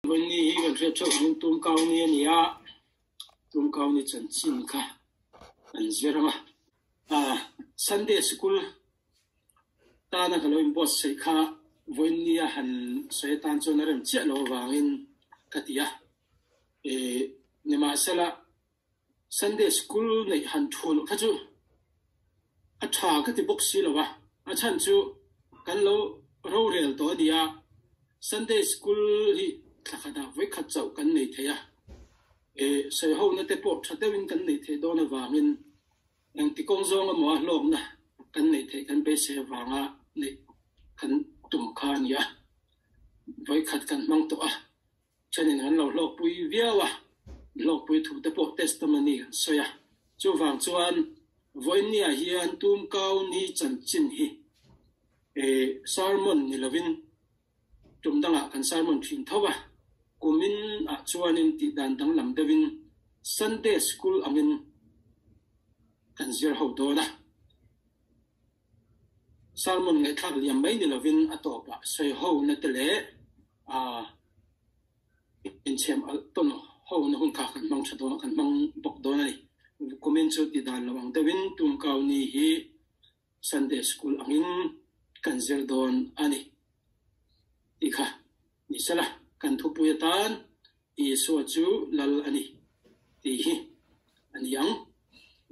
Vawiin hi kan hriat theuh angin Tumkau ni a ni a, Tumkau ni chanchin kha an zir ang a. Sunday sikul tana ka lo inbuatsaih kha vawiin nia han sawi atan chuan a rem chiah lo avangin ka ti a. Nimahsela Sunday school neih han thulh kha chu a tha ka ti bawk si lo a, a chhan chu kan lo rorel tawh a ni a, Sunday school hi thla khatah vawikhat chauh kan nei thei a, eh sawihona te pawh tha deuhin kan neih theih dawn avangin engti kawng zawng emaw a hlawkna kan neih theih kan beisei avanga neih kan tum kha a ni a, vawikhat kan hmang tawh a. Thenin an lo hlawkpui viau a, hlawkpui thu te pawh testimony an sawi a. Chuvang chuan vawiinniah hian tumkau ni chanchin hi sermon ni lovin tum dangah kan sermon thin tho a, kumin ah chuanin tih dan danglam deuhin Sunday School angin kan zir ho dawn a. Sermon ngaihthlak liam mai ni lovin a tawpah sawi ho na te leh inchhem alh tawn ho na hun kha kan hmang tha dawn kan hmang bawk dawn a ni. Kumin chu ti dan lo ang deuhin Tumkau ni hi Sunday School angin kan zir dawn a ni tih kha ni sela kan thupui atan Isua chu Lal a ni tih hi a ni ang.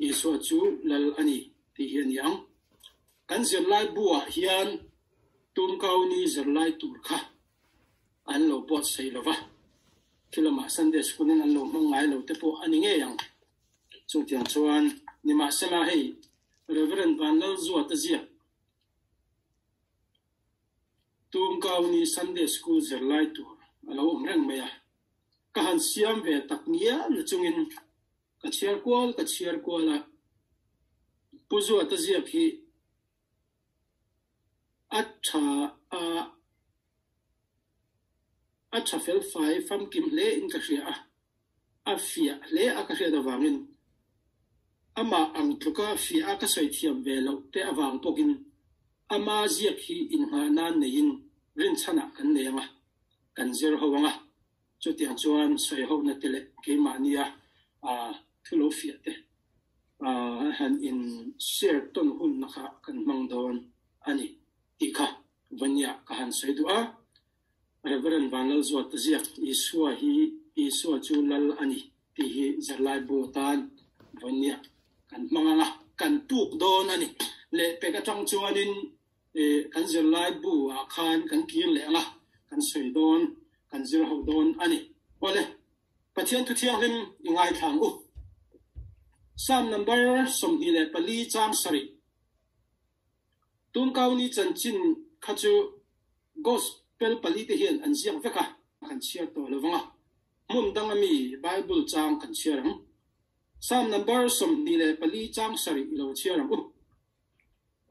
Isua chu Lal a ni tih hi a ni ang. Kan zirlai buah hian Tumkauni zirlai tur kha an lo buatsaih lo va, khilamah Sunday School-in an lo hmang ngai lo te pawh a ni ngei ang. Chutiang chuan nimahsela hei Reverend Vanlalzuata ziak Tumkauni Sunday School zirlai tur a lo awm reng mai a, ka han siam ve tak ngial na chungin ka chhiar kual ka chhiar kual a, Pu Zuata ziak hi a tha a, a tha fel fai famkim hle in ka hria a, a fiah hle a ka hriat avangin amah ang tluka fiah a ka sawi thiam ve loh te avang pawhin ama ziak hi inngah nan neiin rinchhanah kan nei ang a, kan zir ho ang a, chutiang chuan sawi hohna te leh keimahnia thu lo fiah te han in share tawn hunna kha kan hmang dawn a ni tih kha Vania ka han sawi duh a. Reverend Vanlalzuata ziak Isua hi Isua chu Lal a ni tih hi zirlai bu atan Vania kan hmang ang a, kan tuk dawn a ni. Lehpek atang chuanin kan zirlai bu ah khan kan kir leh ang a, kan sawi dawn, kan zir ho dawn a ni. Awle, Pathian thu thianghlim i ngaithla ang u. Psalm number 24 chang sarih. Tumkauni chanchin kha chu Gospel palite hian an ziak vek a, kan chhiar tawh lo vang a, hmun danga mi Bible chang kan chhiar ang. Psalm number 24 chang sarih i lo chhiar ang u.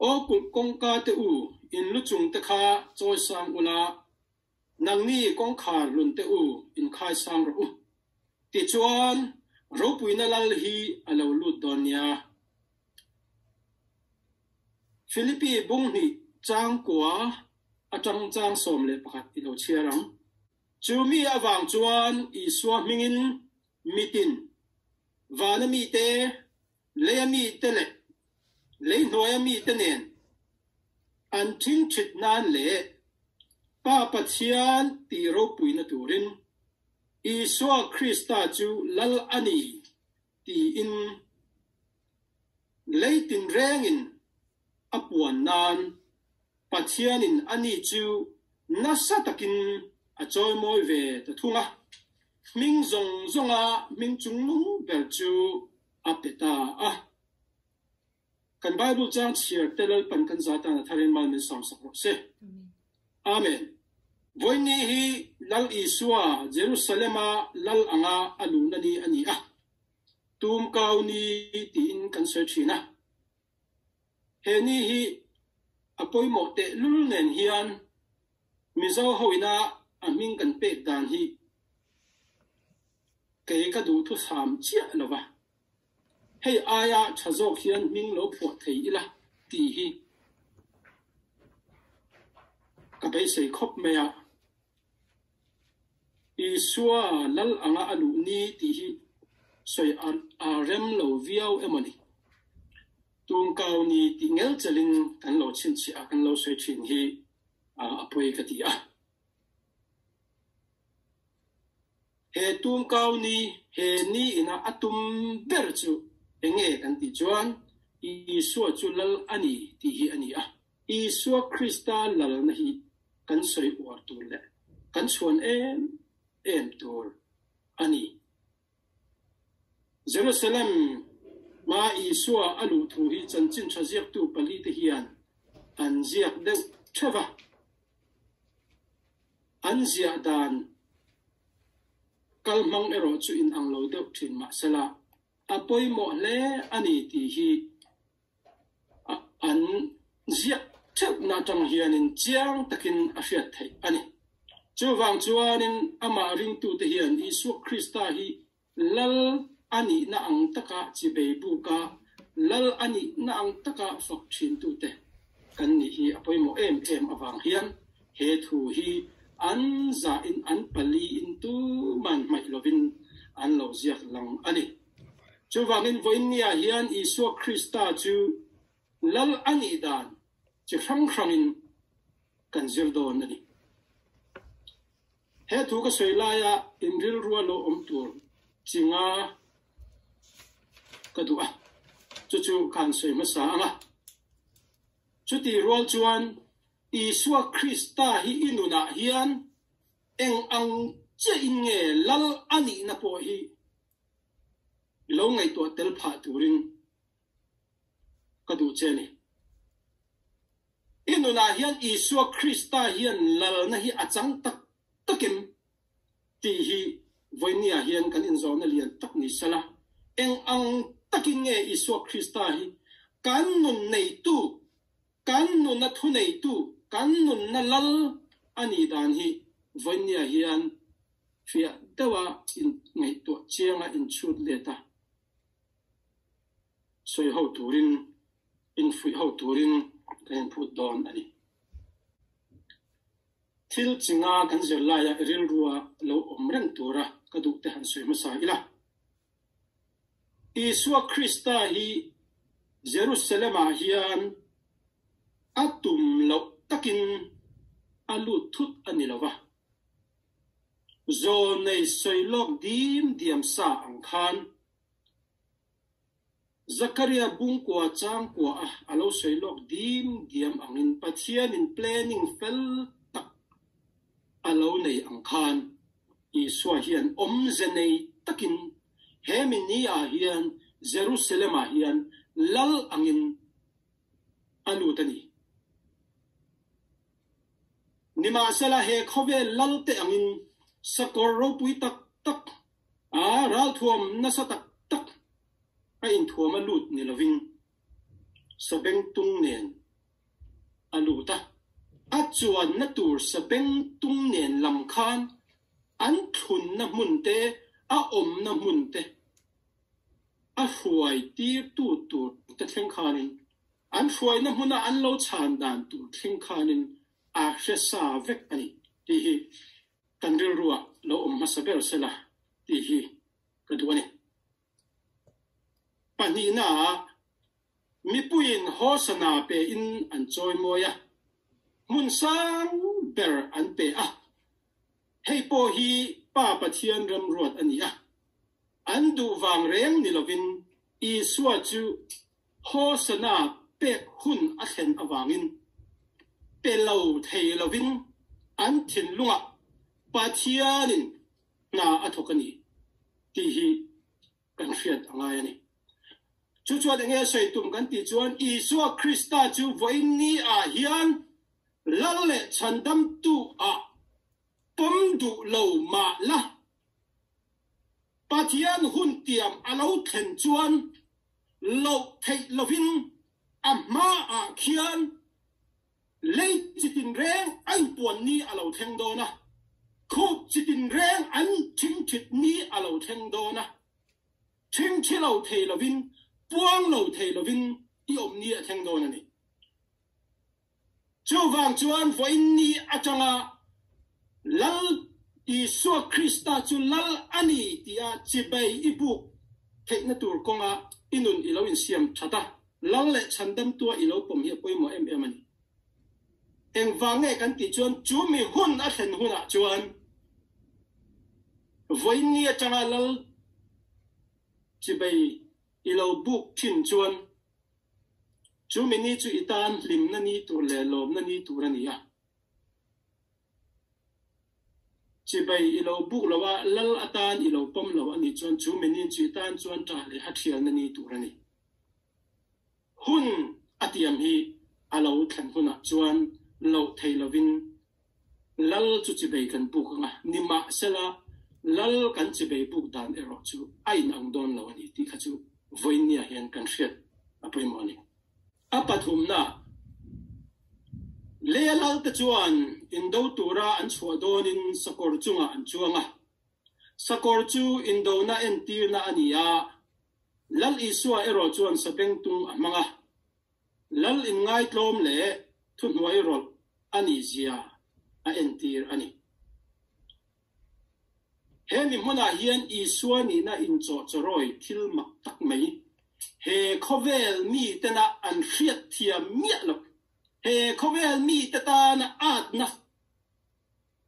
Aw kulh kawngka te u, in lu chung te kha chawi sang ula, Nangni kawngkhar hlun te u inkhai sang rawh u. Tichuan, ropuina lal hi a lo lut dawn nia. Philippi bung hnih chang kua atang chang 11 i lo chhiar ang. Chu mi avang chuan Isua hmingin mitin, vana mite, leia mite leh lei hnuaia mite nen an thingthit nan leh Pa Pathian tih ropuina turin Isua Krista chu Lal a ni tiin lei tinrengin a puan nan Pathianin ani chu nasa takin a chawimawi ve ta thung a, hming zawng zawnga hming chungnung ber chu a pe ta a. Kan Bible chang chhiar te Lalpan kan za tan a tharin mal min sawmsak rawh se. Amen. Vawiinni hi Lal Isua Jerusalem-a Lal anga a luhna ni a ni a, Tumkau ni tiin kan sawi thin a. He ni hi a pawimawh tehlul nen hian Mizo hoina a hming kan pek dan hi kei ka duhthusam chiah lo va. Hei aia tha zawk hian hming lo phuah thei ila tih hi ka beisei khawp mai a. Isua lal anga a luh ni tih hi sawi a rem lo viau emaw ni? Tumkau ni tih ngel chelin kan lo chhinchhiah a, kan lo sawi thin hi a pawi ka ti a. He tumkau ni, he ni ina a tum ber chu enge kan tih chuan Isua chu lal a ni tih hi a ni a. Isua Krista lalna hi kan sawi uar tur leh kan chhuan em em tur a ni. Jerusalem hma Isua a luh thu hi chanchin tha ziaktu palite hian an ziak deuh theuh va. An ziah dan kalhmang erawh chu inang lo deuh thin mahsela a pawimawh hle a ni tih hi an ziah theuhna atang hianin chiang takin a hriat theih a ni. Chuvang chuanin amah ringtute hian Isua Krista hi Lal a nihna ang taka chibei buka Lal a nihna ang taka fak thintute kan nih hi a pawimawh em em avang hian he thu hi an zahin an paliin tuman hmaih lovin an lo ziak lang a ni. Chuvangin vawiinniah hian Isua Krista chu Lal a nih dan chi hrang hrangin kan zir dawn a ni. He thu ka sawi laia inrilrua lo awm tur chi nga ka duh a, chu chu ka han sawi hmasa ang a. Chutih rual chuan Isua Krista hi i nunah hian eng ang chiahin nge Lal a nihna pawh hi Lo ngaihtuah tel phah turin ka duh che a ni. I nunah hian Isua Krista hian lalna hi a chang tak takin tih hi vawinia hian kan inzawhna lian tak ni sela, eng ang takin nge Isua Krista hi kan nun neitu, kan nunna thuneitu, kan nunna lal a nih dan hi vawinia hian Fiah deuha inngaihtuah chianga inchhut let a, sawi ho turin, infuih ho turin kan inphut dawn a ni. Thil chinga kan zir laia i rilrua lo awm reng tura ka duh te han sawi hmasa ila. Isua Krista hi Jerusalem-ah hian a tum loh takin a lut thut a ni lo va. Zawnei sawi lawk dim diam sa ang khan Zakaria bungkua changkua a a lo sawi lawk dim diam angin Pathianin planning fel tak a lo nei ang khan Isua hian awmze nei takin he mi ni ah hian Jerusalem ah hian lal angin a lut a ni. Nimahsela he khawvel lalte angin sakawr ropui tak tak a ralthuam nasa tak tak a inthuam a lut ni lovin sabengtung nen a lut a, a chuanna tur sabengtung nen lam khan an thlunna hmun te, a awmna hmun te a hruai tirtu tur te thleng khanin An hruaina hmuna an lo chhan dan tur thleng khanin a hre sa vek a ni tih hi kan rilruah lo awm hmasa ber sela tih hi ka duh a ni. Pahnihnaah mipuiin Hosana pein an chawimawi a, hmun sang ber an pe a, hei pawh hi Pa Pathian remruat a ni a, an duh vang reng ni lovin Isua chu Hosana pek hun a thlen avangin pe lo thei lovin an thinlungah Pathianin hna a thawk a ni tih hi kan hriat a ngai a ni. Chu chuan enge sawi tum kan tih chuan Isua Krista chu vawiin ni ah hian Lal leh Chhandamtu ah pawm duh lo mah la, Pathian hun tiam a lo thlen chuan loh theih lovin a hmaah khian lei chitin reng a inpuan ni a lo thleng dawn a, khup chitin reng an thingthit ni a lo thleng dawn a, thingthi lo thei lovin, puang lo thei lovin i awm ni a thleng dawn a ni. Chuvang chuan vawiin ni atanga Lal Isua Krista chu Lal a ni tia chibai i buk theihna tur kawnga i nun i lo insiam that a, Lal leh Chhandamtua i lo pawm hi a pawimawh em em a ni. Engvang nge kan tih chuan chu mi hun a thlen hunah chuan vawiin ni atanga Lal chibai i lo buk thin chuan chu mi ni chu i tan hlimna ni tur leh lawmna ni tur a ni a. Chibai i lo buk lo a, Lal atan i lo pawm lo a nih chuan chu mi ni chu i tan chuan ṭah leh a ṭhialna ni tur a ni. Hun a tiam hi a lo thlen hunah chuan loh thei lovin Lal chu chibei kan buk ang a, nimahsela Lal kan chibei buk dan erawh chu a inang dawn lo a ni tih kha chu vawiinniah hian kan hriat a pawimawh a ni. A pathumna, Lea Lalte chuan indo tura an chhuah dawnin sakawr chungah an chuang a, sakawr chu indona entirna a ni a, Lal Isua erawh chuan sabengtung a hmang a, Lal inngaitlawm leh thuhnuai rawlh a nih zia a entir a ni. He mi hmunah hian Isua nihna inchawhchawrawi thil mak tak mai, he khawvel mitena an hriatthiam miah loh, he khawvel mite tana atna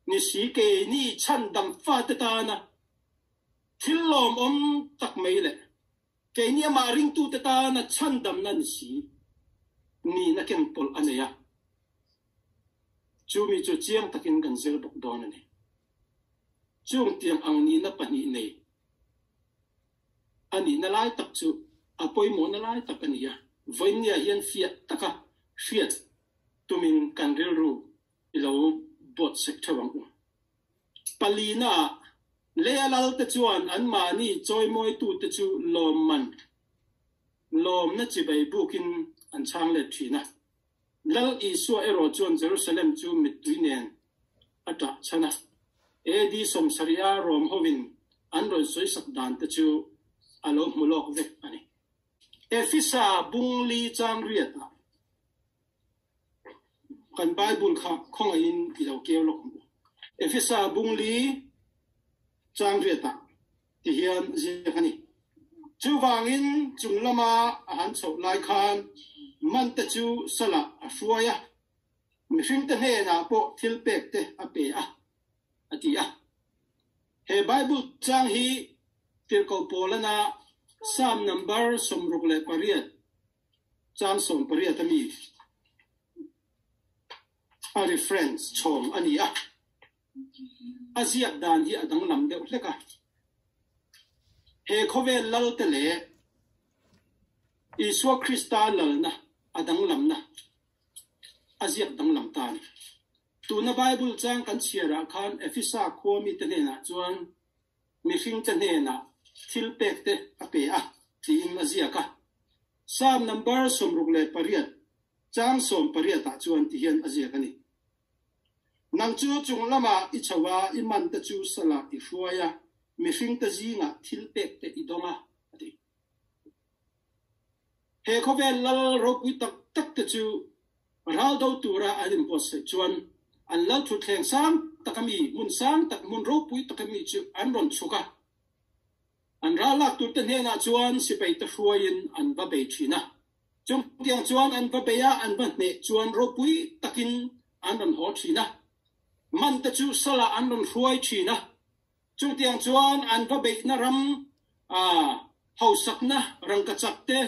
ni si keini chhandam fate tana thil lawmawm tak mai leh keini amah ringtute tana chhandamna ni si nihna ken pawlh a nei a. Chu mi chu chiang takin kan zir bawk dawn a ni. Chung tiang ang nihna pahnih nei a nihna lai tak chu a pawimawhna lai tak a ni a. Vawiinniah hian fiah taka hriat tumin kan rilru i lo buatsaih theuh ang u. Palinaah Lea Lalte chuan anmahni chawimawitute chu lawmman lawmna chibai bukin an chhang let thin a. Lal Isua erawh chuan Jerusalem chu mittui nen a ṭah chhan a. AD 70 a Rom hovin an rawn sawisak dan te chu a lo hmu lawk vek a ni. Efesa bung li chang riatah kan Bible kha khawngaihin i lo keu lawk ang u. Efesa bung li chang riatah ti hian ziak a ni. Chuvangin chung lama a han chhoh lai khan mante chu salah a hruai a, mihringte hnenah pawh thil pek te a pe a, a ti a. He Bible chang hi Tirhkoh Paulana Psalm number 68 chang 18 a mi a reference chhawng a ni a. A ziak dan hi a danglam deuh hlek a. He khawvel Lalte leh Isua Krista lalna a danglamna a ziak danglam ta a ni. Tuna Bible chang kan chhiarah khan Efesa khua mite hnenah chuan mihringte hnenah thil pekte a pe a tiin a ziak a. Psalm number 68 chang 18 ah chuan ti hian a ziak a ni. Nang chu chung lamah i chho a, i man te chu salah i hruai a, mihring te zingah thil pek te i dawng a, a ti. He khawvel lal ropui tak tak te chu ral do tura an inbuatsaih chuan an lal thutthleng sang taka mi, hmun sang tak, hmun ropui taka mi chu an rawn chhuk a. An ral lak turte hnenah chuan sipai te hruaiin an va bei thin a. Chungtiang chuan an va bei a, an va hneh chuan ropui takin an rawn haw thin a. Mante chu salah an rawn hruai thin a. Chungtiang chuan an va beihna ram hausakna rangkachak te,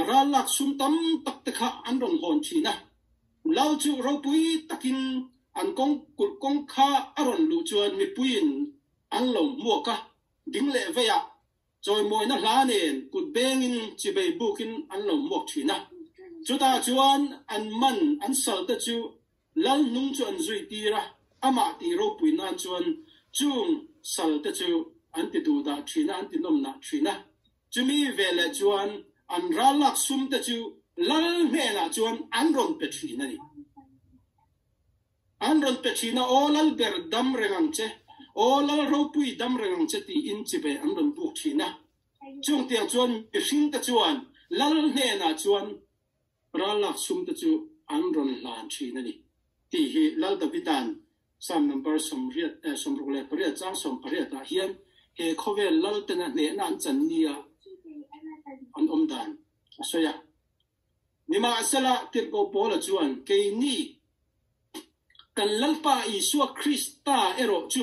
ral lak sum tam tak te kha an rawn hawn thin a. Lal chu ropui takin an kawng kulh kawng kha a rawn luh chuan mipuiin an lo hmuak a, ding leh veiah Chawimawina hla nen kut bengin chibei bukin an lo hmuak thin a. Chutah chuan an man an salte chu lal hnung chu an zui tir a, amah tih ropui nan chuan chung salte chu an ti duhdah thin a, an ti nawmnah thin a. Chumi veleh chuan an ral lak sumte chu lal hnenah chuan an rawn pe thin a ni. An rawn pe thin a, Aw lal ber dam reng ang che, aw lal ropui dam reng ang che tiin chibai an rawn buk thin a. Chung tiang chuan mihringte chuan lal hnenah chuan ral lak sumte chu an rawn hlan thin a ni tih hi Lal Davida'n Psalm number 88 eh, 68 chang 18 ah hian he khawvel lal tena hnehna an chan nia an awm dan a sawi a. Nimahsela, Tirhkoh Paula chuan keini kan Lalpa Isua Krista erawh chu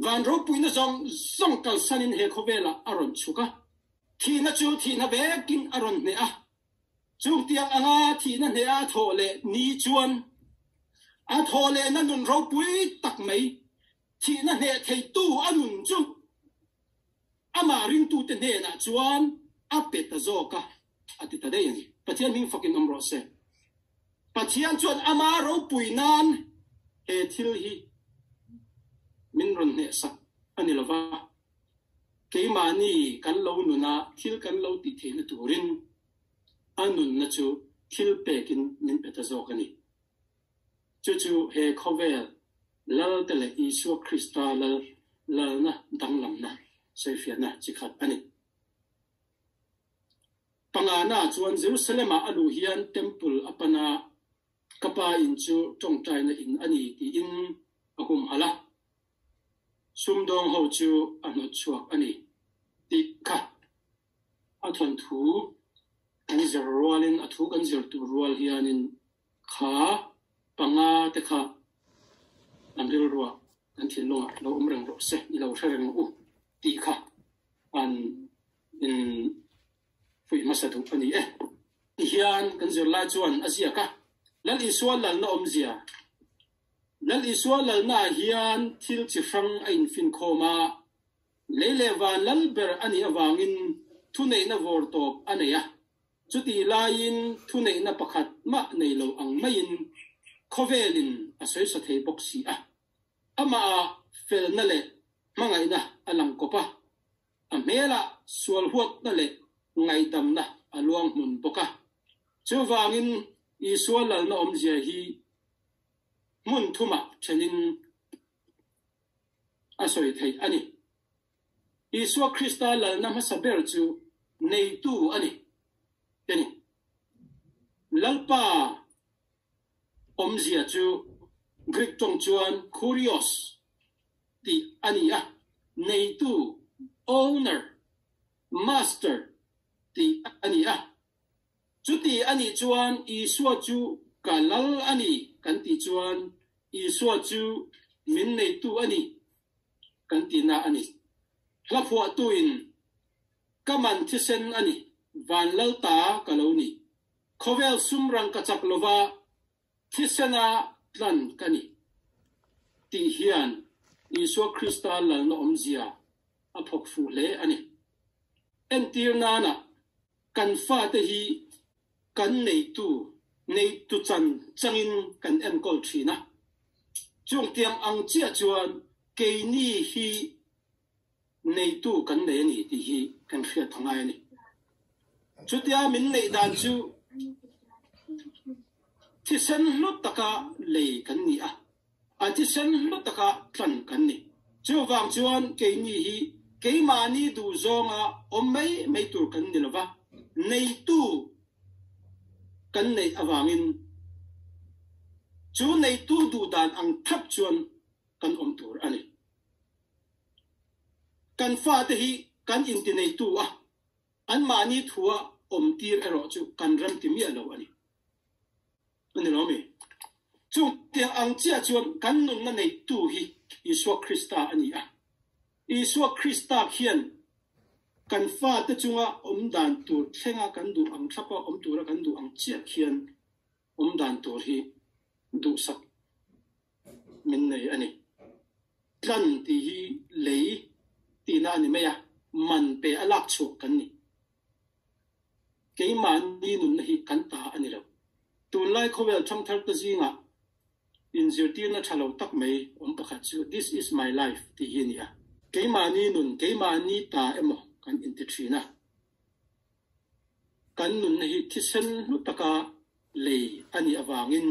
van ropuina zawng zawng kalsanin he khawvelah a rawn chhuk a, thihna chu thihna vekin a rawn hneh a. Chungtiang anga thihna hneha a thawh leh ni chuan a thawh lehna nun ropui tak mai, thihna hneh theitu a nun chu amah ringtute hnenah chuan a pe ta zawk a, a ti ta daih a ni. Pathian hming fakin awm rawh se. Pathian chuan ama ropui nan he thil hi min rawn hnehsak a ni lova, keimahni kan lo nuna thil kan lo tih theihna turin a nunna chu thil pekin min pe ta zawk a ni. Chu chu he khawvel Lalte leh Isua Krista Lal lalna danglamna sawifiahna chi khat a ni. Pangana chuan Jerusalem-ah a luh hian Temple a pan a, Ka Pa in chu tawngtaina in a ni tiin a humhalh a, sumdawng ho chu a hnawt chhuak a ni tih kha a thawnthu kan zir rualin a thu kan zir tur rual hianin kha panga te kha an rilruah kan thinlungah lo awm reng rawh se, i lo hre reng u tih kha an in fuih hmasa duh a ni e. Tihian kan zirlai chuan a ziak a, Lal Isua lalna awmzia, Lal Isua lalnaah hian thil chi hrang a infinkhawm a, lei leh van lal ber a nih avangin thuneihna vawr tawp a nei a, chutih laiin thuneihna pakhat mah nei lo ang maiin khawvelin a sawisa thei bawk si a. Amahah felna leh hmangaihna a lang kawp a, a hmelah sual huatna leh ngaihdamna a luang hmun bawk a. Chuvangin Isua lalna awmzia hi hmun thumah thenin a sawi theih a ni. Isua Krista lalna hmasa ber chu neitu a ni te ni. Lalpa awmzia chu Greek tawng chuan kurios tih a ni a, neitu, owner, master tih a ni a. Chuti a nih chuan Isua chu ka lal a ni kan tih chuan Isua chu min neitu a ni kan tihna a ni. Hla phuahtuin ka man thisen a ni, van lal ta ka lo ni. Khawvel sum rang ka chak lova thisena tlan ka ni tih hian Isua Krista lalna awmzia a phawk fuh hle a ni. Entir nana kan fate hi kan neitu neitu chan changin kan enkawl thin a. Chungtiang ang chiah chuan keini hi neitu kan nei a ni tih hi kan hriat tha ngai a ni. Chutia min neih dan chu thisen hlu taka lei kan ni a, a thisen hlu taka tlan kan ni. Chuvang chuan keini hi keimahni duh zawnga awm mai mai tur kan ni lova, neitu kan neih avangin chu neitu duh dan ang thlap chuan kan awm tur a ni. Kan fate hi kan intineitu a, anmahni thua awm tir erawh chu kan rem ti miah lo a ni. A ni lo mi? Chutiang ang chiah chuan kan nunna neitu hi Isua Krista a ni a. Isua Krista khian kan fate chunga awm dan tur thlenga kan duh ang thlapa awm tura kan duh ang chiah khian awm dan tur hi duhsak min nei a ni. Tlan tih hi lei tihna a ni mai a, man pe a lak chhuah kan ni. Keimahni nunna hi kan ta a ni lo. Tunlai khawvel thangthar te zingah inzirtirna tha lo tak mai awm pakhat chu This is my life tih hi a ni a. Keimahni nun, keimahni ta emaw kan inti thin a. Kan nunna hi thisen hlu taka lei a nih avangin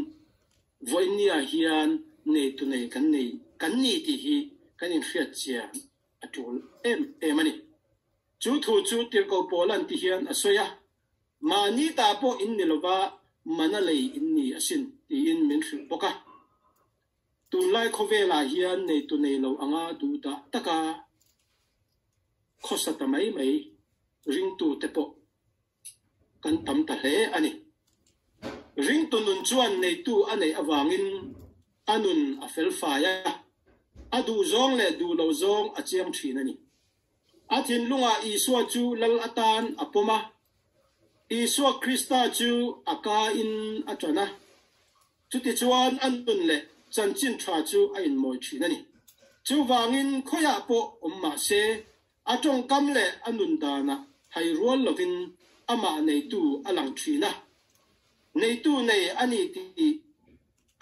vawiinniah hian neitu nei kan nei kan ni tih hi kan inhriat chian a tul em em a ni. Chu thu chu Tirhkoh Paula'n ti hian a sawi a, Mahni ta pawh in ni lova mana lei in ni asin tiin min hrilh bawk a. Tunlai khawvelah hian neitu nei lo anga duhdah taka khawsa ta mai mai ringtute pawh kan tam ta hle a ni. Ringtu nun chuan neitu a neih avangin a nun a felfai a, a duhzawng leh duh lo zawng a chiang thin a ni. A thinlungah Isua chu Lal atan a pawm a, Isua Krista chu a ka in a ṭan a, chutichuan a nun leh chanchin ṭha chu a inmawi ṭhin a ni. Chuvangin khawiah pawh awm mah se, a ṭawngkam leh a nun danah hai rual lovin amah neitu a lang ṭhin a, neitu nei a ni tih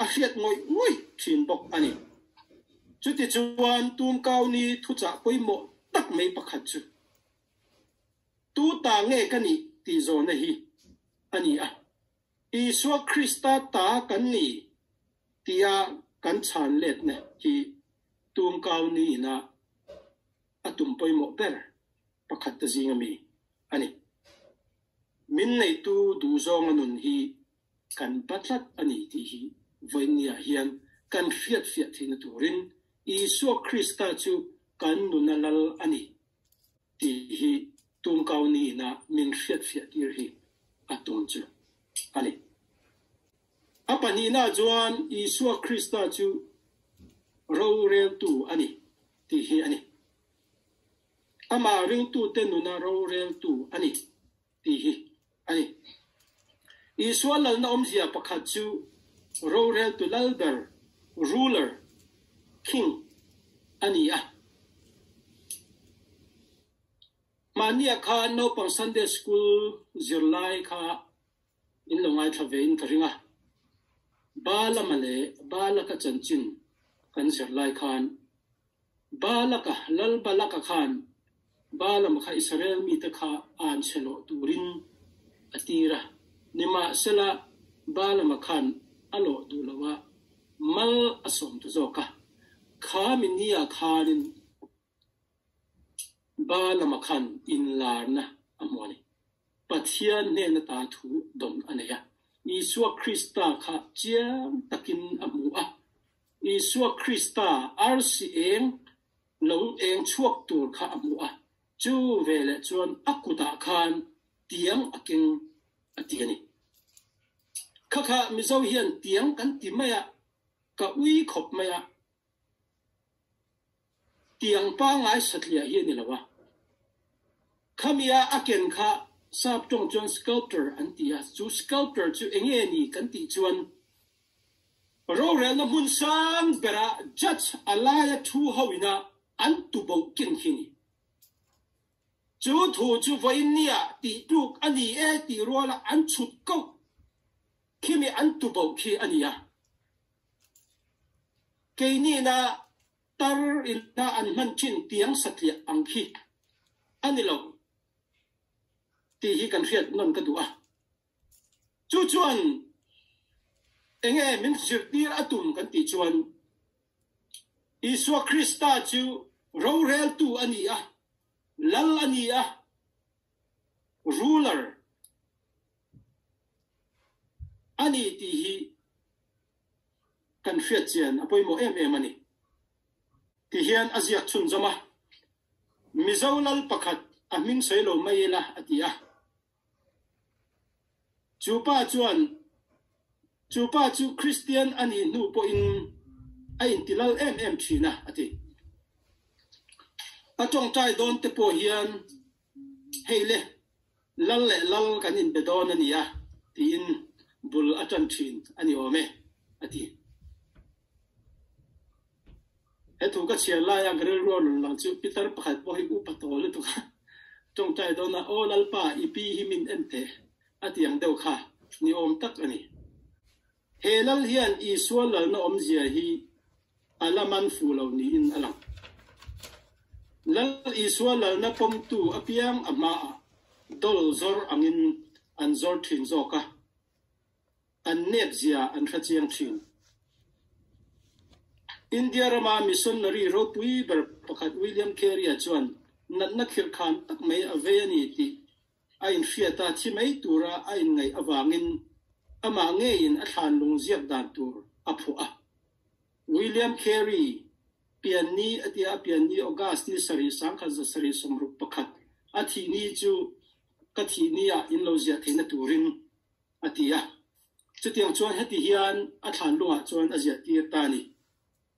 a hriat ngawih ngawih ṭhin bawk a ni. Chutichuan tumkauni thuchah pawimawh tak mai pakhat chu Tu ta nge ka nih tih zawhna hi a ni a. Isua Krista ta kan ni tia kan chhan letna hi tumkauni ina a tum pawimawh ber pakhat te zinga mi a ni. Min neitu duhzawnga nun hi kan ba tlat a ni tih hi vawiinniah hian kan hriatfiah theihna turin Isua Krista chu kan nuna lal a ni tih hi tumkau niin a min hriatfiah tir hi a tum chu a ni. A pahnihna chuan Isua Krista chu roreltu a ni tih hi a ni. Amah ringtute nuna roreltu a ni tih hi a ni. Isua lalna awmzia pakhat chu roreltu lal ber, ruler, king, a ni a. Mahnia khan naupang Sunday School zirlai kha in lo ngaithla ve in ka ring a. Balama leh Balaka chanchin kan zirlai khan Balaka, Lal Balaka khan Balaam kha Israel mite kha an chhe lawh turin a tir a. Nimahsela, Balaama khan a lawh duh lo a, mal a sawm ta zawk a. Kha minia khanin Balaama khan inlarna a hmu a ni. Pathian hnena ta thu dawn a nei a. Isua Krista kha chiang takin a hmu a. Isua Krista arsi eng lo eng chhuak tur kha a hmu a, chu veleh chuan a kutah khan tiang a keng a ti a ni. Kha kha Mizo hian tiang kan ti mai a, ka ui khawp mai a, tiang pangngai satliah hi a ni lo a. Khamia a ken kha sap tawng chuan sculptor an ti a, chu sculptor chu enge ni kan tih chuan Rorelna hmun sang berah judge a laia thu ho ina an tu bo ken khi ni. Chu thu chu vawiin nia tih tluk a ni e tih ruala an chhut koh khimi an tu bo khi a ni a. Keinina tar ina an hman thin tiang satliah ang khi a ni lo tih hi kan hriat nawn ka duh a. Chu chuan enge min zirtir a tum kan tih chuan Isua Krista chu roreltu a ni a, lal a ni a, ruler a ni tih hi kan hriat chian a pawimawh em em a ni. Tihian a ziak chhunzawm a, Mizo lal pakhat a hming sawi lo mai ila a ti a. Chu pa chuan, Chu pa chu Kristian a nih hnu pawhin a intilal em em thin a, a ti. A tawngtai dawn te pawh hian, Hei le, lal leh lal kan inbe dawn a nia, tiin bul a tan thin a ni awm e, a ti. He thu ka chhiar laia ka rilru a rawn lang chu pitar pakhat pawh hi upa tawh lutuk a, tawngtai dawn a, Aw Lalpa, i pi hi min en teh, a ti ang deuh kha ni awm tak a ni. He lal hian Isua lalna awmzia hi a la man fuh lo niin a lang. Lal Isua lalna pawmtu apiang a hmaah dawl zawr angin an zawr thin zawk a. An nep zia an hre chiang thin. India rama missionary ropui ber pakhat William Carey-a chuan natna khirhkhan tak mai a vei a ni tih a inhriat a, thi mai tura a inngaih avangin amah ngeiin a thlan lung ziak dan tur a phuah a. William Carey pianni a tia, a pianni August ni sarih 1761, a thih ni chu ka thih ni ah in lo ziah theihna turin a ti a. Chutiang chuan heti hian a thlan lungah chuan a ziah tir ta a ni.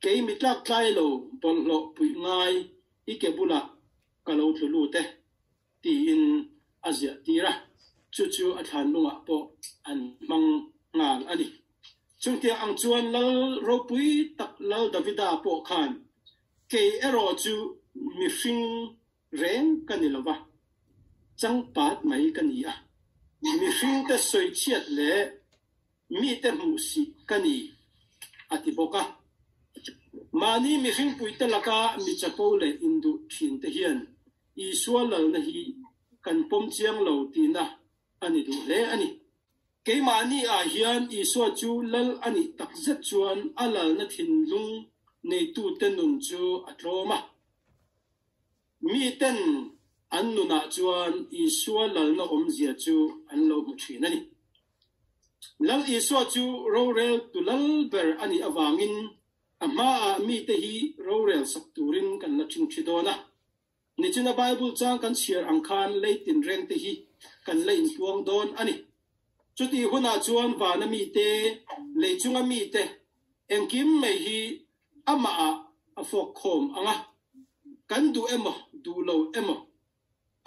Kei mi tlak tlai lo bawlhhlawh puih ngai i ke bulah ka lo tlu lut e, tiin a ziah tir a, chu chu a thlan lungah pawh an hmang nghal a ni. Chungtiang ang chuan Lal ropui tak Lal Davida pawh khan, Kei erawh chu mihring reng ka ni lo va, changpat mai ka ni a, mihringte sawichhiat leh mite hmuh sih ka ni, a ti bawk a. Mahni mihringpuite laka mi chapo leh induh thinte hian Isua lalna hi kan pawm chiang lo tihna a ni duh hle a ni. Keimahni ah hian Isua chu lal a nih takzet chuan a lalna thinlung neitute nun chu a tlawm a. Miten an nunah chuan Isua lalna awmzia chu an lo hmu thin a ni. Lal Isua chu rorel tu lal ber a nih avangin a hmaah mite hi rorel sak turin kan la ṭhingṭhi dawn a. Nichina Bible chang kan chhiar ang khan lei tinrengte hi kan la inpuang dawn a ni. Chutih hunah chuan vana mite, lei chunga mite, engkim mai hi amahah a fawk khawm ang a. Kan duh emaw, duh lo emaw,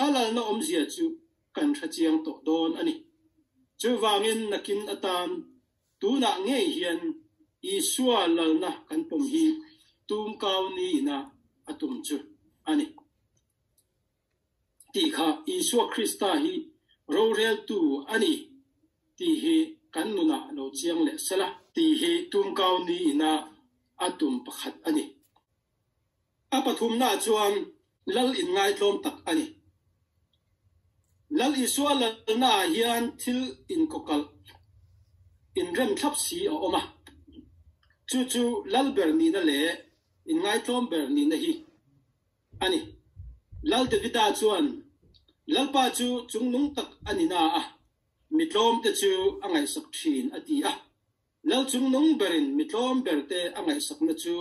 a lalna awmzia chu kan hre chiang tawh dawn a ni. Chuvangin nakin atan tunah ngei hian Isua lalna kan pawm hi tumkau niin-a a tum chu a ni. Tih kha Isua Krista hi roreltu a ni tih hi kan nunah lo chiang leh sela. Tih hi tumkau niin-a a tum pakhat a ni. A pathumnaah chuan Lal inngaitlawm tak a ni. Lal Isua lalnaah hian thil inkawkalh, inrem thlap si a awm a. Chu chu Lal ber nihna leh inngaitlawm ber nihna hi a ni. Lal Davida chuan Lalpa chu chungnung tak a ni na a, mi tlawmte chu a ngaihsak thin a ti a. Lal chungnung berin mi tlawm berte a ngaihsakna chu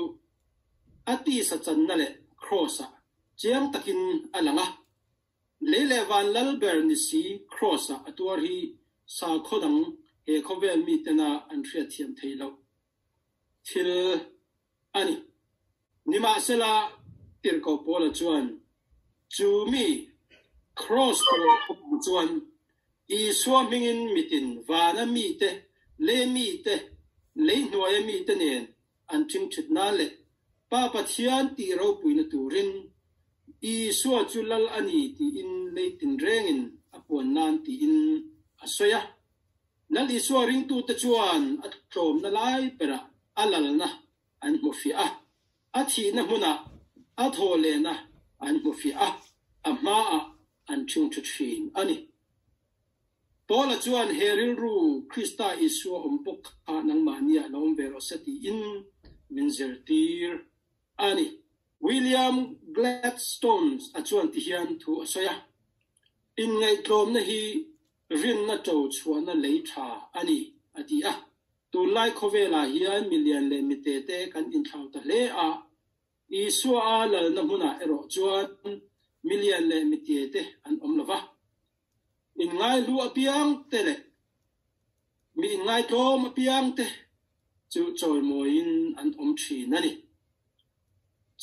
a tisa channa leh Kraws-ah chiang takin a lang a. Lei leh van lal ber ni si Kraws-ah a tuar hi sakhaw dang he khawvel mitena an hriatthiam theih loh thil a ni. Nimahsela, Tirhkoh Paula chuan chu mi Kraws tur awm chuan Isua hmingin mitin vana mite, lei mite, lei hnuaia mite nen an ṭhingṭhit nan leh Pa Pathian tih ropuina turin Isua chu Lal a ni tiin lei tinrengin a puan nan tiin a sawi a. Lal Isua ringtute chuan a tlawmna lai berah a lalna an hmu fiah a, a thihna hmunah a thaw lehna an hmu fiah a, a hmaah an ṭhingṭhi ṭhin a ni. Paula chuan he rilru Krista Isua awm bawk kha nangmahniah lo awm ve rawh se tiin min zirtir a ni. William Gladstone a chuan tihian thu a sawi a, Inngaihtlawmna hi rinna ṭo chhuahna lei ṭha a ni, a ti a. Tunlai khawvelah hian milian leh mitete kan inthlau ta hle a, Isua a lalna hmunah erawh chuan milian leh mitiete an awm lo va. Inngaihlu apiangte leh mi inngaitlawm apiangte chu chawimawiin an awm thin a ni.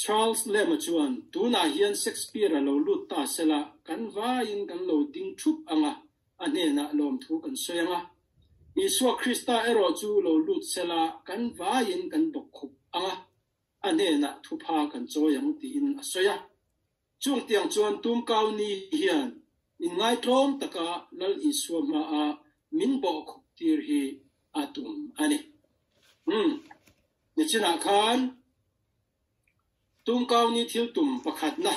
Charles Lamb-a chuan, Tunah hian Shakespeare-a lo lut ta sela, kan vaiin kan lo ding thup ang a, a hnenah lawmthu kan sawi ang a. Isua Krista erawh chu lo lut sela, kan vaiin kan bawk khup ang a, a hnenah thupha kan chawi ang, tiin a sawi a. Chungtiang chuan tumkau ni hian inngaitlawm taka Lal Isua hmaah min bawhkhup tir hi a tum a ni. Umm, nichinah khan tumkau ni thil tum pakhatna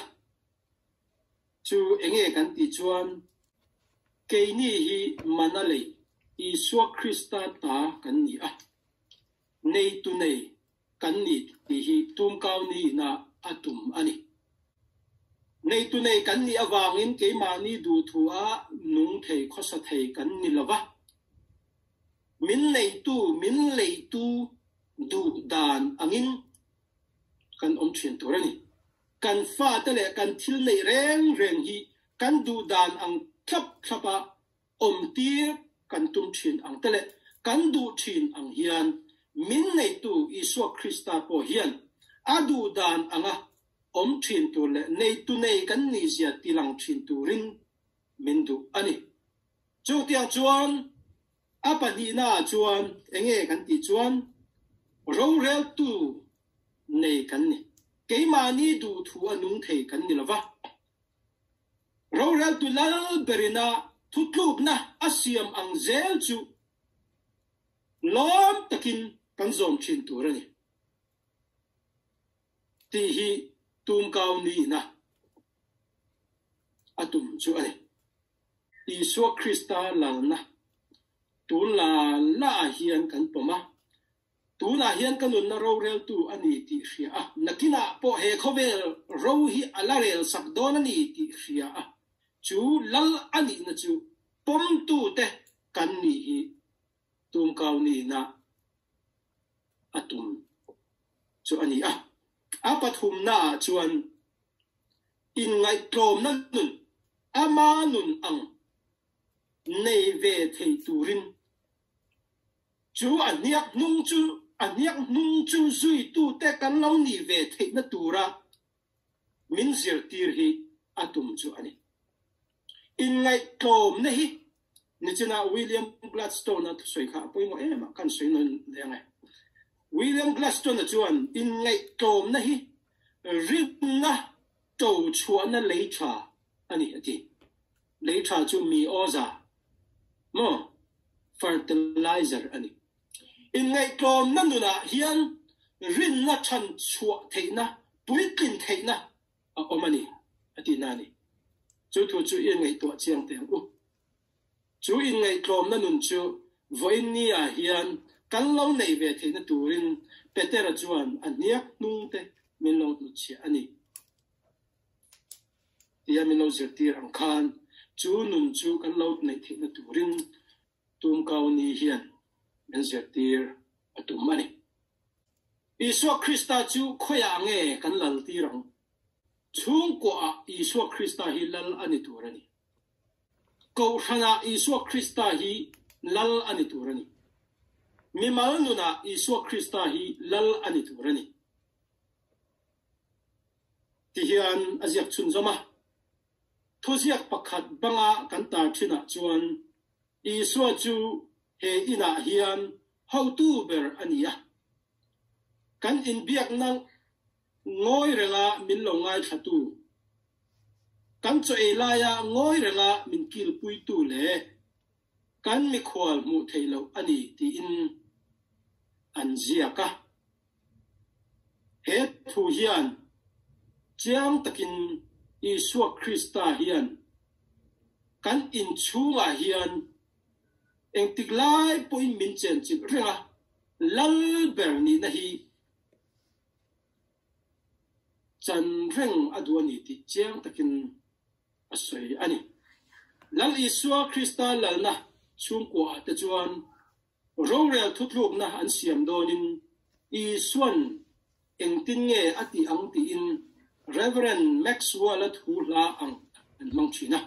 chu enge kan tih chuan keini hi mana lei Isua Krista ta kan ni a, neitu nei kan ni tih hi tumkau nihna a tum a ni. Neitu nei kan nih avangin keimahni duhthua nung thei khawsa thei kan ni lo va. Min neitu, min leitu Duh dan angin kan awm thin tur a ni. Kan fate leh kan thil neih reng reng hi kan duh dan ang thlap thlapa awm tir kan tum thin ang te leh kan duh thin ang hian min neitu Isua Krista pawh hian a duh dan anga awm thin tur leh neitu nei kan nihzia tilang thin turin min duh a ni. Chutiang chuan A pahnihnaah chuan enge kan tih chuan roreltu nei kan ni. Keimahni duhthu a nung thei kan ni lova. Roreltu lal berina thutlukna a siam ang zel chu lawm takin kan zawm thin tur a ni tih hi tumkau nihna a tum chu a ni. Isua Krista lalna tun la la ah hian kan pawm a, tunah hian ka nunna roreltu a ni tih hria a, nakinah pawh he khawvel ro hi a la rel sak dawn a ni tih hria a, chu lal a nihna chu pawmtute kan nih hi tumkau nihna a tum chu a ni a. A pathumnaah chuan Inngaihtlawmna nun, ama nun ang nei ve thei turin chu a hniak hnung chu a hniak hnung chu zuitute kan lo nih ve theihna tura min zirtir hi a tum chu a ni. Inngaihtlawmna hi nichinah William Gladstone-a thusawi kha a pawimawh em a, kan sawi nawn leh ang e. William Gladstone-a chuan inngaihtlawmna hi rinna to chhuahna lei tha a ni a ti. Lei tha chu mi awza maw, fertilizer, a ni. Inngaihtlawmna nunah hian rinna than chhuah theihna, puitlin theihna a awm a ni, a tihna a ni. Chu thu chu i ngaihtuah chiang teh ang u. Chu inngaihtlawmna nun chu vawiin ni-ah hian kan lo neih ve theihna turin Petera chuan a hniak hnungte min lo hnutchhiah a ni tia min lo zirtir ang khan chu nun chu kan lo neih theihna turin Tumkau ni hian min zirtir a tum a ni. Isua Krista chu khawiah nge kan lal tir ang? Chhungkuaah Isua Krista hi lal a ni tur a ni. Kohhranah Isua Krista hi lal a ni tur a ni. Mimal nunah Isua Krista hi lal a ni tur a ni. Ti hian a ziak chhunzawm a. Thuziak pakhat banga kan tar thinah chuan Isua chu he inah hian hotu ber a ni a. Kan inbiakna ngawi renga min lo ngaithlatu, kan chaw ei laia ngawi renga min kilpuitu leh kan mikhual hmuh theih loh a ni tiin an ziak a. He thu hian chiang takin Isua Krista hian kan inchhungah hian engtik lai pawhin min chenchilh reng a, lal ber nihna hi chan reng a duh a ni tih chiang takin a sawi a ni. Lal Isua Krista lalna chhungkuaah te chuan Rorel thutlukna an siam dawnin Isua'n engtin nge a tih ang tiin Rev. Maxwell-a thu hla ang an hmang thin a.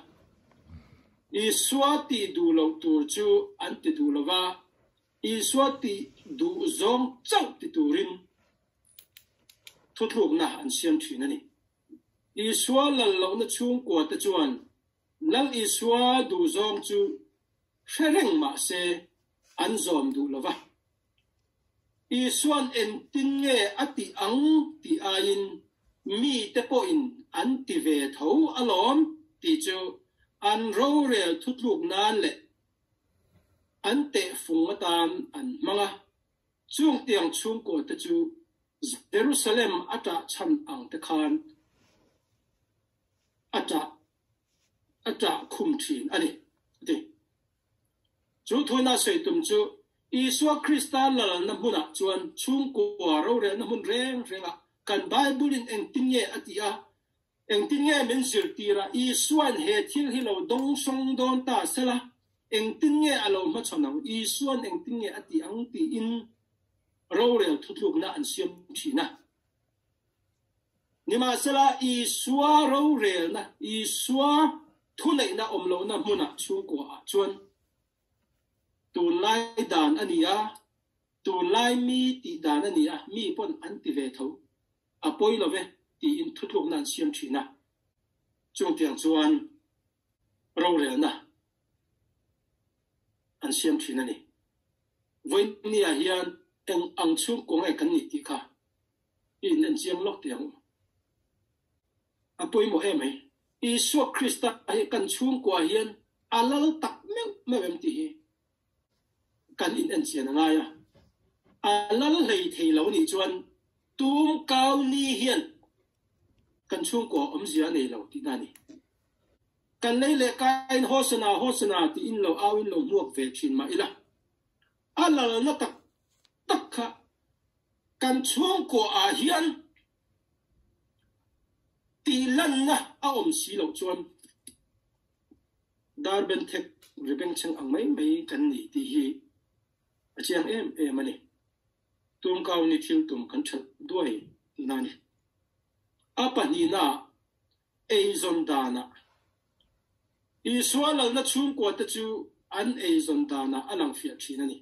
Isua tih duh loh tur chu an ti duh lo va, Isua tih duh zawng chauh ti turin thutlukna an siam thin a ni. Isua lal lohna chhungkuate chuan Lal Isua duh zawng chu Hre reng mah se an zawm duh lo va. Isua'n engtin nge a tih ang tih aiin mite pawhin an ti ve tho alawm tih chu an rorel thutluk nan leh an tehfung atan an hmang a. Chung tiang chhungkaw te chu Jerusalem a ṭah chhan ang te khan a ṭah a ṭah khum ṭhin a ni, a ti. Chu thuina sawi tum chu Isua Krista lalna hmunah chuan chhungkua rorelna hmun reng rengah kan Bible-in engtin nge a tih a, engtin nge min zirtir a, Isua'n he thil hi lo dawngsawng dawn ta sela, engtin nge a lo hmachhawn ang, Isua'n engtin nge a tih ang tiin. Rorel thutlukna an siam thin a. Nimahsela, Isua rorelna, Isua thuneihna awm lohna hmunah chhungkuaah chuan tunlai dan a ni a, tunlai mi tih dan a ni a, mi pawn an ti ve tho, a pawi lo ve tiin thutlukna an siam thin a. Chungtiang chuan rorelna an siam thin a ni. Vawinia hian eng ang chhungkua nge kan nih tih kha i in en chiang lawk teh ang u. A pawimawh em mai. Isua Krista hi kan chhungkua hian a lal tak meuh meuh em tih hi kan in en chian a ngai a. A lal hlei thei lo nih chuan tum kau ni hian kan chhungkua awmzia a nei lo tihna a ni. Kan lei leh kaiin Hosana, Hosana tiin lo auin lo hmuak ve thin mah ila, a lalna tak tak kha kan chhungkua ah hian tihlanna a awm si loh chuan dar benthek ri bengchheng ang mai mai kan ni tih hi a chiang em em a ni. Tumkau ni thil tum kan ṭhelh duai tihna a ni. A pahnihnaah eizawn danah Isua lalna chhungkuate chu an eizawn danah a lang fiah thin a ni.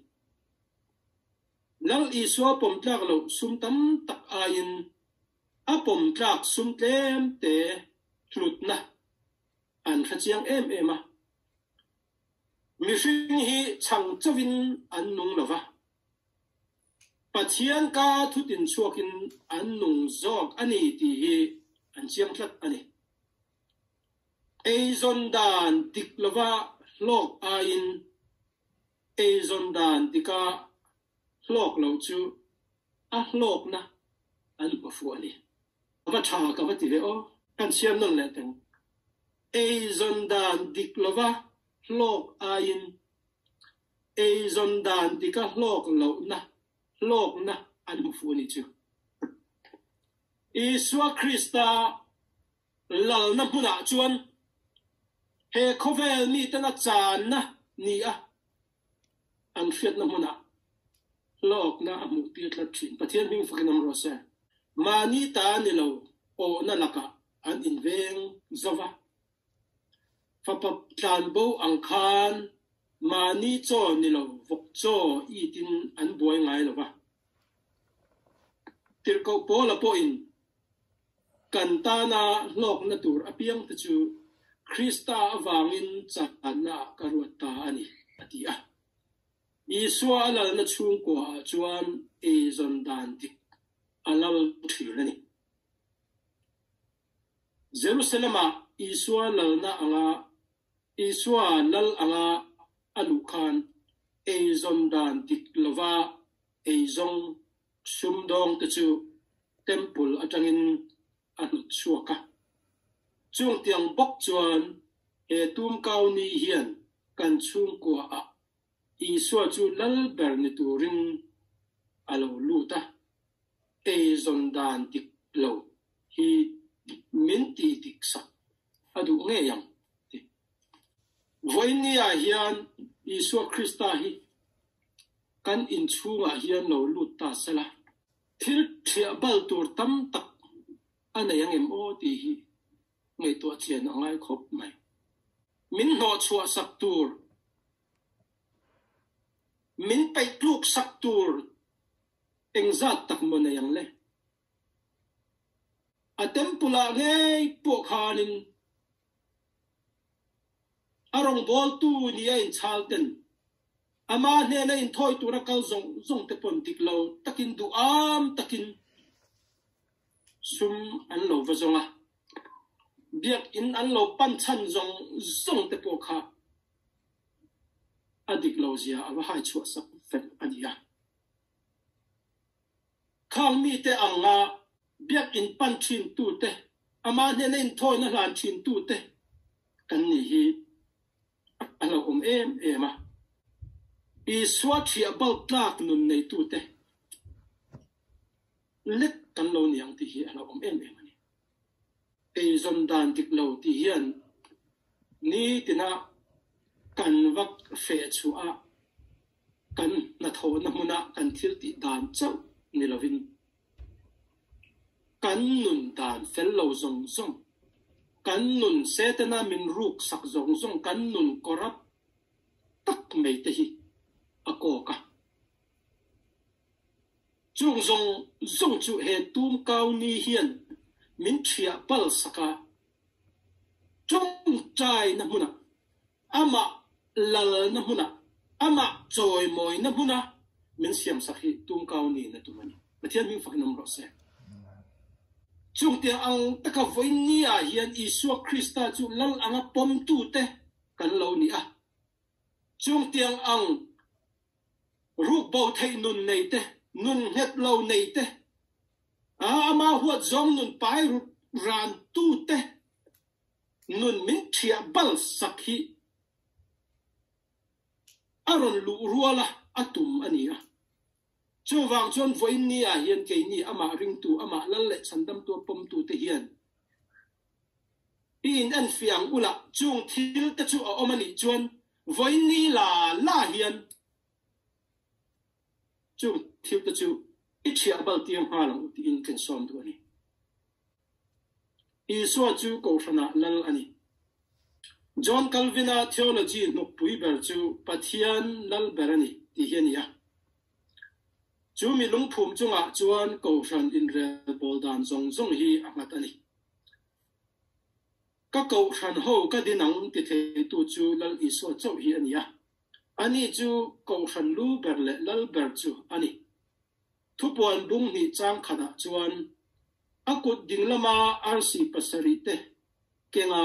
Lal Isua pawm tlak loh sum tam tak aiin a pawm tlak sum tlem te hlutna an hre chiang em em a. Mihring hi chhang chauhin an nung lo va, Pathian ka thutin chhuakin an nung zawk a ni tih hi an chiang tlat a ni. Eizawn dan dik lova hlawk aiin eizawn dan dika hlawk lo chu a hlawkna an hmu fuh a ni. Ka va tha ka va ti ve aw. Kan chhiar nawn leh teng. Eizawn dan dik lova hlawk aiin Eizawn dan dika hlawk lohna, hlawkna an hmu fuh a nih chu. Isua Krista lalna hmunah chuan he khawvel mitena channa ni a an hriatna hmunah hlawkna a hmuh tir tlat thin. Pathian hming fakin awm rawh se. Mahni ta ni lo awhna lakah an inveng zo va. Fapa tlanbo ang khan mahni chaw ni lo vawk chaw itin an buai ngai lo va. Tirhkoh Paula pawhin kan tana hlawkna tur apiangte chu Krista avangin channa ah ka ruat ta a ni, a ti a. Isua a lalna chhungkua ah chuan eizawn dan dik a lal thin a ni. Jerusalem-ah Isua lalna anga Isua lal anga a luh khan eizawn dan dik lova eizawng sumdawngte chu Temple atangin a hnawt chhuak a. Chungtiang bawk chuan he tumkau ni hian kan chhungkuaah Isua chu lal ber ni turin a lo lut a. Eizawn dan dik lo hi min ti dik sak a duh ngei ang ti. Vawinia hian Isua Krista hi kan inchhungah hian lo lut ta sela, thil thiah bal tur tam tak a nei ang em aw tih hi ngaihtuah chian a ngai khawp mai. Min hnawhchhuah sak tur, min peih tluk sak tur Engzat tak maw nei ang le? A temple ah ngei pawh khanin a rawngbawltu ni a inchhal ten ama hnena inthawi tura kal zawng zawng te pawn dik lo takin duham takin sum an lo va zawng a, biakinn an lo pan chhan zawng zawng te pawh kha a dik lo zia a va hai chhuah sak vek a ni a. Khang mite anga biakinn pan thintute, amah hnena inthawina hlan thintute kan nih hi a hlauhawm em em a. Isua thiah bal tlak nun neitute lek kan lo ni ang tih hi a hlauhawm em em a ni. Eizawn dan dik lo tih hian nitina kan vak feh chhuah a. Kan hnathawhna hmuna kan thil tih dan chauh ni lovin kan nun dan fel lo zawng zawng, kan nun Setana min ruk sak zawng zawng, kan nun corrupt tak mai te hi a kawk a. Chung zawng zawng chu he tumkau ni hian min thiah pal sak a, tawngtaina hmunah, amah lalna hmunah, amah chawimawina hmuna min siamsak hi tumkau niin a tum a ni. Pathian hming fakin awm rawh se. Chungtiang ang taka vawiin ah hian Isua Krista chu lal anga pawmtute kan lo ni a. Chungtiang ang ruk bo theih nun nei te, nun nghet lo nei te, ama huat zawng nun pai ran tu te nun min thiah bal sak hi a rawn luh rual a, a tum a ni a. Chuvang chuan vawiin ni ah hian keini amah ringtu, amah lal leh chhandamtu a pawmtu te hian i in enfiah ang ula, chung thil te chu a awm a nih chuan vawiin ni la la hian chung thil te chu i thiah bal tir nghal ang u tiin kan sawm duh a ni. Isua chu Kohhranah lal a ni. John Calvin-a theology hnukpui ber chu Pathian lal ber a ni tih hi a ni a. Chu mi lungphum chungah chuan Kohhran inrelbawl dan zawng zawng hi a nghat a ni. Ka Kohhran ho ka din ang ti theitu chu Lal Isua chauh hi a ni a. Ani chu Kohhran lu ber leh lal ber chu a ni. Thupuan bung hnih chang khatah chuan a kut ding lama arsi pasarih te kenga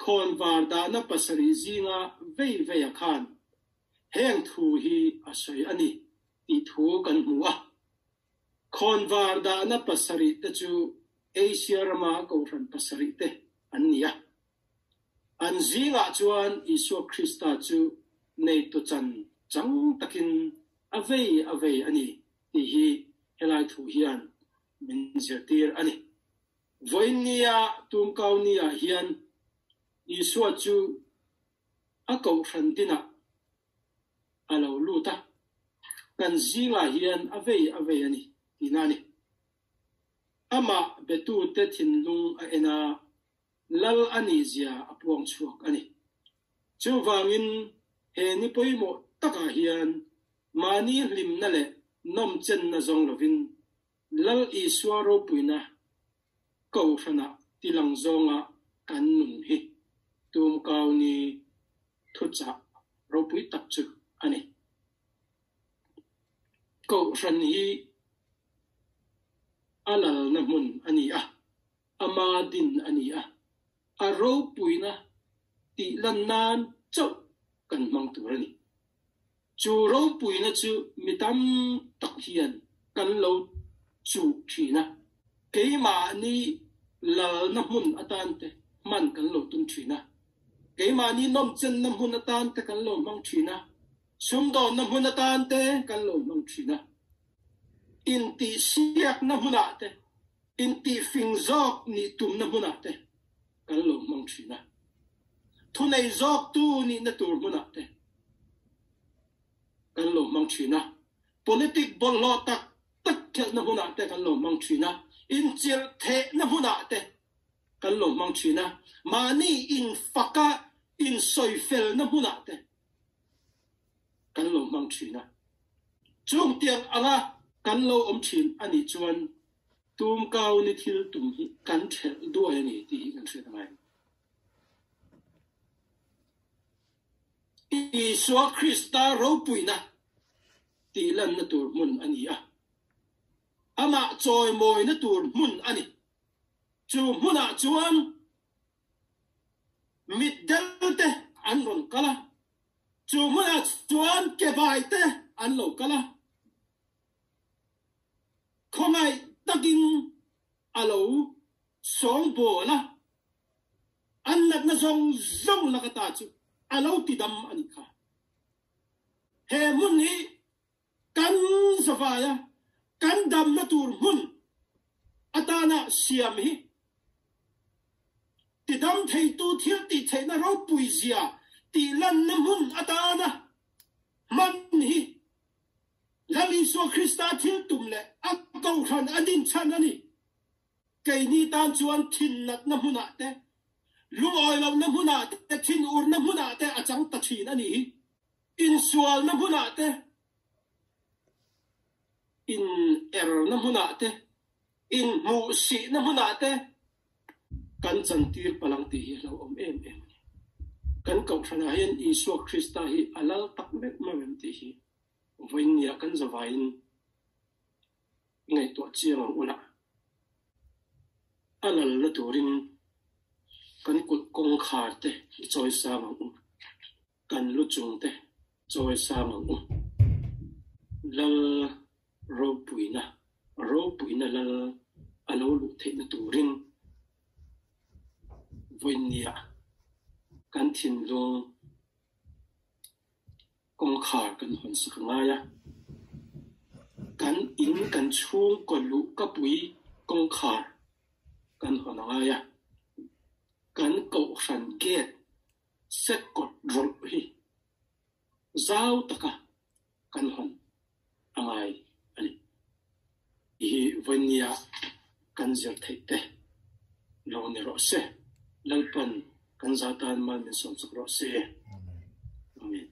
khawnvar dahna pasarih zinga vei veia khan heng thu hi a sawi a ni tih thu kan hmu a. Khawnvar dahna pasarih te chu Asia rama kohhran pasarih te an ni a. An zingah chuan Isua Krista chu neitu chan chang takin a vei a vei a ni tih hi helai thu hian min zirtir a ni. Vawiin nia tumkau niah hian Isua chu a kohhran dinah a lo lut a, kan zingah hian a vei a vei a ni tihna a ni. Amah betute thinlung a en a, Lal a nih zia a puang chhuak a ni. Chuvangin he ni pawimawh takah hian mahni hlimna leh nawmchenna zawng lovin Lal Isua ropuina Kohhranah tilang zawnga kan nun hi tumkau ni thuchah ropui tak chu a ni. Kohhran hi a lalna hmun a ni a. Ama din a ni a, a ropuina tih lan nan chauh kan hmang tur a ni. Chu ropuina chu mi tam tak hian kan lo chuh thin a, keimahni lalna hmun atan te hman kan lo tum thin a, keimahni nawmchenna hmun atan te kan lo hmang thin a, sumdawnna hmun atan te kan lo hmang thin a, intihsiakna hmunah te Intihfing zawk nih tumna hmunah te kan lo hmang thin a, thunei zawktu nihna tur hmunah te kan lo hmang thin a, politic bawlhhlawh tak tak khelhna hmunah te kan lo hmang thin a, inchirh thehna hmunah te kan lo hmang thin a, mahni infaka insawifelna hmunah te kan lo hmang thin a. Chung tiang anga kan lo awm thin a nih chuan tumkau ni thil tum hi kan thelh duai a ni tih hi kan hriat a ngai. Isua Krista ropuina tih lanna tur hmun a ni a, amah chawimawina tur hmun a ni. Chu hmunah chuan Mitdel te an rawn kal a, chu hmunah chuan kebai te an lo kal a, khawngaih takin a lo sawngbawl a, an natna zawng zawng laka ta chu a lo tidam a nih kha. He hmun hi Kan zavaia kan damna tur hmun atana siam hi tidam theitu thil tih theihna ropui zia tih lanna hmun atana hman hi. Lal Isua Krista thil tum leh a kohhran a din chhan a ni. Keini tan chuan thin natna hmunah te, lungawi lohna hmunah te, thin urna hmunah te a chang ta thin a nih hi. Insualna hmunah te, in erna hmunah te, inhmuhsihna hmunah te kan chantir palang tih hi a hlauhawm em em a ni. Kan kohhranah hian Isua Krista hi a lal tak meuh meuh em tih hi vawiinniah kan zavaiin ngaihtuah chiang ang ula. A lalna turin kan kulh kawngkhar te i chawi sang ang u. Kan lu chung te chawi sang ang u. Lal ropuina, ropuina lal a lo luh theihna turin vawiinniah kan thinlung kawngkhar kan hawn sak a ngai a. Kan in kan chhungkaw luh ka pui kawngkhar kan hawn a ngai a. Kan kohhran gate set kawt rawlh hi zau taka kan hawn a ngai a ni. Tih hi vawinia kan zir theih te lo ni rawh se. Lalpan kan za tan mal min sawm chak rawh se. Amen.